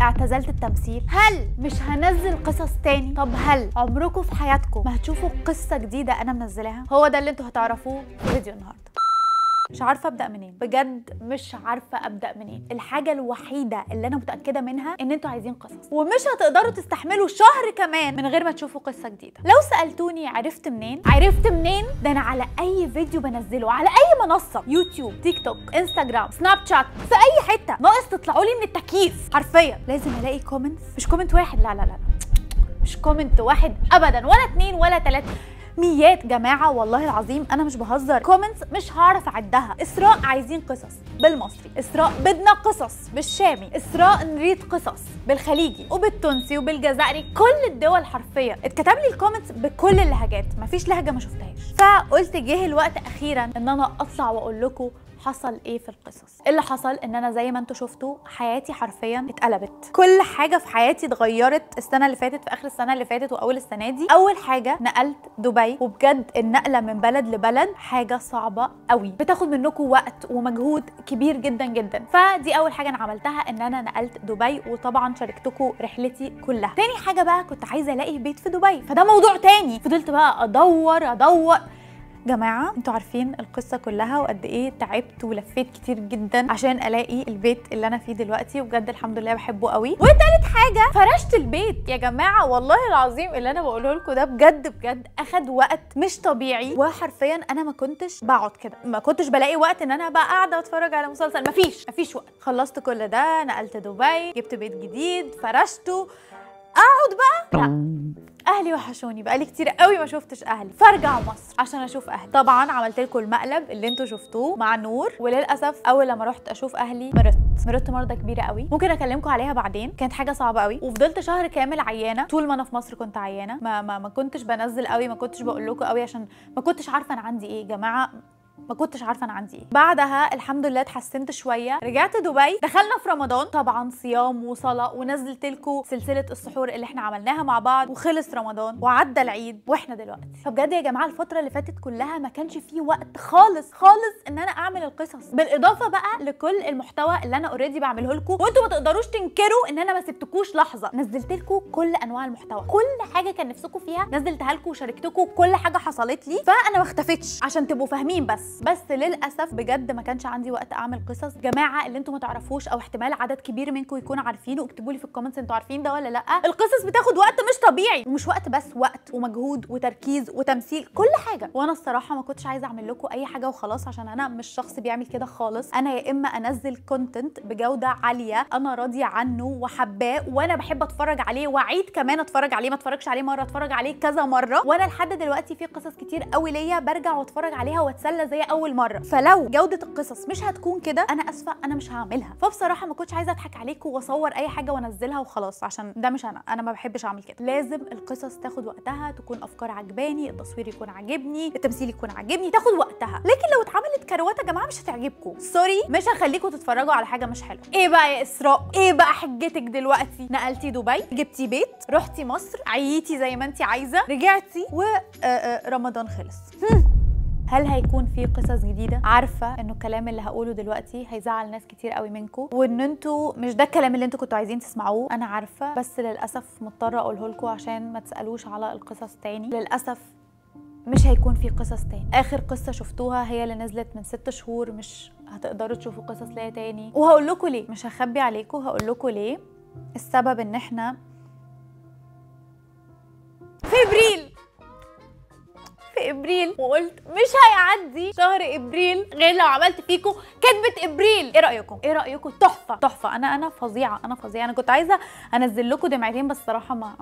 اعتزلت التمثيل؟ هل مش هنزل قصص تاني؟ طب هل عمركم في حياتكم ما هتشوفوا قصة جديدة انا منزلاها؟ هو ده اللي انتوا هتعرفوه في فيديو النهارده. مش عارفه ابدا منين، بجد مش عارفه ابدا منين. الحاجة الوحيدة اللي انا متاكدة منها ان انتوا عايزين قصص، ومش هتقدروا تستحملوا شهر كمان من غير ما تشوفوا قصة جديدة. لو سالتوني عرفت منين؟ عرفت منين؟ ده انا على اي فيديو بنزله على اي منصة، يوتيوب، تيك توك، انستغرام، سناب شات، في اي حتة، ناقص تطلعوا لي من التكييف حرفيا. لازم الاقي comments، مش comment واحد، لا لا لا، مش comment واحد ابدا، ولا اتنين ولا تلاتة، ميات جماعة والله العظيم أنا مش بهزر. comments مش هعرف أعدها. إسراء عايزين قصص بالمصري، إسراء بدنا قصص بالشامي، إسراء نريد قصص بالخليجي وبالتونسي وبالجزائري، كل الدول حرفيا اتكتب لي ال comments بكل اللهجات، مفيش لهجة ما شفتهاش. فقلت جه الوقت أخيرا إن أنا أطلع وأقول لكم حصل ايه في القصص. اللي حصل ان انا زي ما انتم شفتوا حياتي حرفيا اتقلبت، كل حاجة في حياتي اتغيرت السنة اللي فاتت، في اخر السنة اللي فاتت واول السنة دي. اول حاجة نقلت دبي، وبجد النقلة من بلد لبلد حاجة صعبة قوي، بتاخد منكم وقت ومجهود كبير جدا جدا. فدي اول حاجة انا عملتها، ان انا نقلت دبي، وطبعا شاركتكم رحلتي كلها. تاني حاجة بقى كنت عايزه الاقي بيت في دبي، فده موضوع تاني، فضلت بقى ادور. جماعة انتوا عارفين القصة كلها وقد ايه تعبت ولفيت كتير جدا عشان الاقي البيت اللي انا فيه دلوقتي، وبجد الحمد لله بحبه قوي. وتالت حاجة فرشت البيت يا جماعة، والله العظيم اللي انا بقوله لكم ده بجد بجد اخد وقت مش طبيعي، وحرفيا انا ما كنتش بقعد كده، ما كنتش بلاقي وقت ان انا بقى قاعدة اتفرج على مسلسل، مفيش وقت. خلصت كل ده، نقلت دبي، جبت بيت جديد، فرشته، اقعد بقى؟ لا، اهلي وحشوني، بقالي كتير قوي ما شفتش اهلي، فارجع مصر عشان اشوف اهلي. طبعا عملت لكم المقلب اللي انتوا شفتوه مع نور، وللاسف اول لما رحت اشوف اهلي مرضت مرضه كبيرة قوي، ممكن اكلمكم عليها بعدين، كانت حاجة صعبة قوي، وفضلت شهر كامل عيانه. طول ما انا في مصر كنت عيانه، ما كنتش بنزل قوي، ما كنتش بقول لكم قوي عشان ما كنتش عارفه انا عندي ايه يا جماعة، ما كنتش عارفه انا عندي ايه. بعدها الحمد لله اتحسنت شوية، رجعت دبي، دخلنا في رمضان، طبعا صيام وصلاة، ونزلت لكم سلسلة السحور اللي احنا عملناها مع بعض، وخلص رمضان وعدى العيد واحنا دلوقتي. فبجد يا جماعة الفترة اللي فاتت كلها ما كانش فيه وقت خالص خالص ان انا اعمل القصص، بالاضافة بقى لكل المحتوى اللي انا already بعمله لكم، وانتوا ما تقدروش تنكروا ان انا ما سبتكوش لحظة، نزلت لكم كل انواع المحتوى، كل حاجة كان نفسكم فيها نزلتها لكم وشاركتكم كل حاجة حصلت لي، فانا ما اختفتش عشان تبقوا فاهمين. بس للاسف بجد ما كانش عندي وقت اعمل قصص. جماعة اللي انتم ما تعرفوش او احتمال عدد كبير منكم يكون عارفينه، اكتبوا لي في ال comments انتوا عارفين ده ولا لا. القصص بتاخد وقت مش طبيعي، ومش وقت بس، وقت ومجهود وتركيز وتمثيل، كل حاجة. وانا الصراحة ما كنتش عايزه اعمل لكم اي حاجة وخلاص، عشان انا مش شخص بيعمل كده خالص. انا يا اما انزل content بجوده عالية انا راضية عنه وحباه وانا بحب اتفرج عليه واعيد كمان اتفرج عليه، ما اتفرجش عليه مرة اتفرج عليه كذا مرة. وانا لحد دلوقتي في قصص كتير قوي ليا برجع واتفرج عليها واتسلى زي اول مرة، فلو جوده القصص مش هتكون كده انا اسفه انا مش هعملها. فبصراحة ما كنتش عايزه اضحك عليكم واصور اي حاجة وانزلها وخلاص، عشان ده مش انا ما بحبش اعمل كده. لازم القصص تاخد وقتها، تكون افكار عجباني، التصوير يكون عاجبني، التمثيل يكون عاجبني، تاخد وقتها. لكن لو اتعملت كروته يا جماعة مش هتعجبكم، sorry، مش هخليكم تتفرجوا على حاجة مش حلوة. ايه بقى يا اسراء؟ ايه بقى حجتك دلوقتي؟ نقلتي دبي، جبتي بيت، رحتي مصر، عيتي زي ما انت عايزه، رجعتي، ورمضان خلص. هل هيكون في قصص جديدة؟ عارفه انه الكلام اللي هقوله دلوقتي هيزعل ناس كتير قوي منكم، وان انتوا مش ده الكلام اللي انتوا كنتوا عايزين تسمعوه، انا عارفه، بس للاسف مضطرة اقوله لكم عشان ما تسالوش على القصص تاني. للاسف مش هيكون في قصص تاني. اخر قصة شفتوها هي اللي نزلت من 6 شهور، مش هتقدروا تشوفوا قصص ليا تاني. وهقول لكم ليه، مش هخبي عليكم، هقول لكم ليه. السبب ان احنا في ابريل، وقلت مش هيعدي شهر ابريل غير لو عملت فيكم كدبه ابريل. ايه رايكم؟ ايه رايكم؟ تحفة تحفة. انا فظيعة، انا فظيعة. انا كنت عايزه انزل لكم دمعتين بس الصراحة ما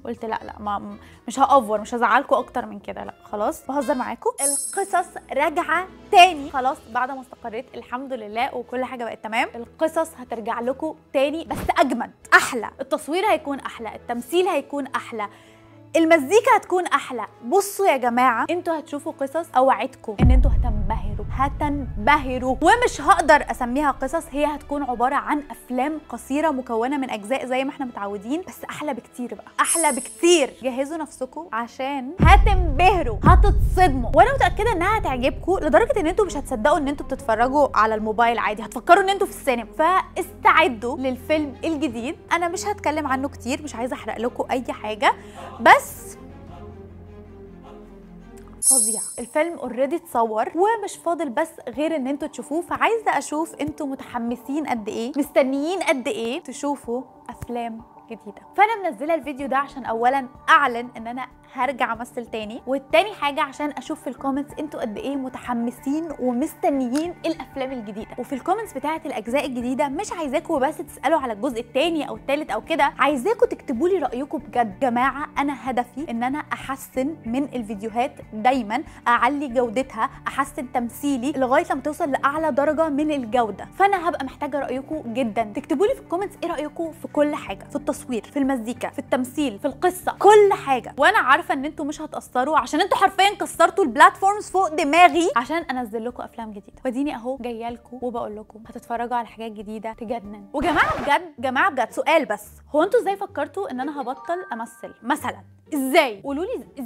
قلت لا لا، ما مش هأفور، مش هزعلكم اكتر من كده، لا خلاص بهزر معاكم. القصص راجعه تاني خلاص بعد ما استقريت الحمد لله وكل حاجة بقت تمام. القصص هترجع لكم تاني بس اجمد، احلى، التصوير هيكون احلى، التمثيل هيكون احلى، المزيكا هتكون احلى. بصوا يا جماعة، انتوا هتشوفوا قصص، اوعدكم ان انتوا هتنبهروا، ومش هقدر اسميها قصص، هي هتكون عبارة عن افلام قصيرة مكونة من اجزاء زي ما احنا متعودين، بس احلى بكتير بقى، احلى بكتير. جهزوا نفسكم عشان هتنبهروا، هتتصدموا، وانا متاكدة انها هتعجبكم لدرجة ان انتوا مش هتصدقوا ان انتوا بتتفرجوا على الموبايل عادي، هتفكروا ان انتوا في السينما. فاستعدوا للفيلم الجديد، انا مش هتكلم عنه كتير، مش عايزه احرق لكم اي حاجة، بس فظيع. الفيلم already اتصور ومش فاضل بس غير ان انتوا تشوفوه، فعايزه اشوف انتوا متحمسين قد ايه، مستنيين قد ايه تشوفوا افلام جديدة. فانا منزله الفيديو ده عشان اولا اعلن ان انا هرجع امثل تاني، والتاني حاجة عشان اشوف في ال comments انتوا قد ايه متحمسين ومستنيين الافلام الجديدة. وفي ال comments بتاعه الاجزاء الجديدة مش عايزاكم بس تسالوا على الجزء التاني او التالت او كده، عايزاكم تكتبوا لي رايكم بجد. جماعة انا هدفي ان انا احسن من الفيديوهات دايما، اعلي جودتها، احسن تمثيلي لغاية لما توصل لاعلى درجه من الجودة. فانا هبقى محتاجه رايكم جدا، تكتبوا لي في ال comments ايه رايكم في كل حاجة، في التصوير، في المزيكا، في التمثيل، في القصة، كل حاجة. وانا عارفه ان انتوا مش هتقصروا عشان انتوا حرفيا كسرتوا ال platforms فوق دماغي عشان انزل لكم افلام جديدة. وديني اهو جاية لكم وبقول لكم هتتفرجوا على حاجات جديدة تجنن. وجماعه بجد، جماعة بجد سؤال بس، هو انتوا ازاي فكرتوا ان انا هبطل امثل مثلا؟ ازاي؟ قولوا لي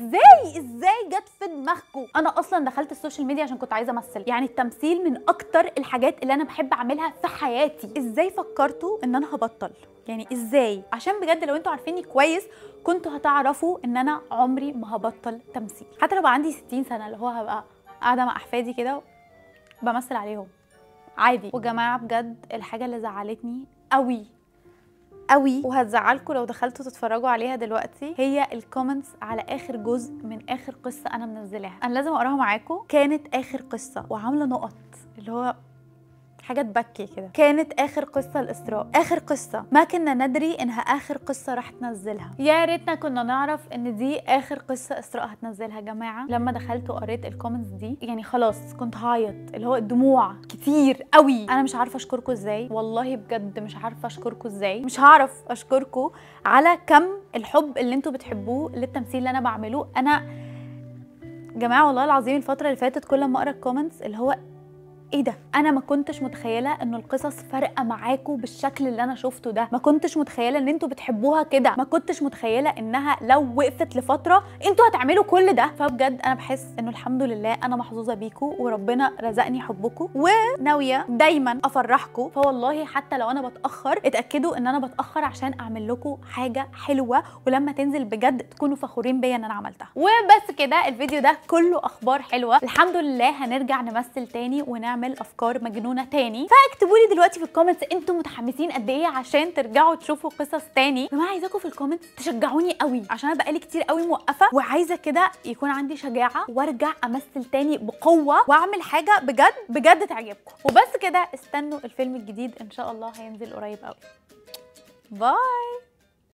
ازاي جت في دماغكم؟ انا اصلا دخلت ال social media عشان كنت عايزه امثل، يعني التمثيل من اكتر الحاجات اللي انا بحب اعملها في حياتي. ازاي فكرتوا ان انا هبطل؟ يعني ازاي؟ عشان بجد لو انتوا عارفيني كويس كنتوا هتعرفوا ان انا عمري ما هبطل تمثيل، حتى لو بقى عندي 60 سنة، اللي هو هبقى قاعدة مع احفادي كده بمثل عليهم عادي. وجماعه بجد الحاجة اللي زعلتني قوي قوي وهتزعلكم لو دخلتوا تتفرجوا عليها دلوقتي، هي ال comments على اخر جزء من اخر قصة انا منزلاها. انا لازم اقراها معاكم. كانت اخر قصة وعامله نقط، اللي هو حاجة تبكي كده. كانت اخر قصة الاسراء، اخر قصة ما كنا ندري انها اخر قصة راح تنزلها. يا ريتنا كنا نعرف ان دي اخر قصة اسراء هتنزلها. جماعة لما دخلت وقريت ال comments دي يعني خلاص كنت هعيط، اللي هو الدموع كتير قوي. انا مش عارفه اشكركم ازاي، والله بجد مش عارفه اشكركم ازاي، مش هعرف اشكركم على كم الحب اللي انتوا بتحبوه للتمثيل اللي انا بعمله. انا جماعة والله العظيم الفترة اللي فاتت كل ما اقرا ال comments اللي هو ايه ده، انا ما كنتش متخيله انه القصص فارقه معاكم بالشكل اللي انا شفته ده، ما كنتش متخيله ان انتوا بتحبوها كده، ما كنتش متخيله انها لو وقفت لفترة انتوا هتعملوا كل ده. فبجد انا بحس انه الحمد لله انا محظوظة بيكم وربنا رزقني حبكم، وناويه دايما افرحكم. فوالله حتى لو انا بتاخر اتاكدوا ان انا بتاخر عشان اعمل لكم حاجة حلوة، ولما تنزل بجد تكونوا فخورين بيا ان انا عملتها. وبس كده الفيديو ده كله اخبار حلوة، الحمد لله هنرجع نمثل تاني ونعمل افكار مجنونة تاني. فاكتبوا لي دلوقتي في ال comments انتوا متحمسين قد ايه عشان ترجعوا تشوفوا قصص تاني. يا جماعة عايزاكم في ال comments تشجعوني قوي عشان انا بقالي كتير قوي موقفه، وعايزه كده يكون عندي شجاعة وارجع امثل تاني بقوة واعمل حاجة بجد بجد تعجبكم. وبس كده، استنوا الفيلم الجديد ان شاء الله هينزل قريب قوي. bye.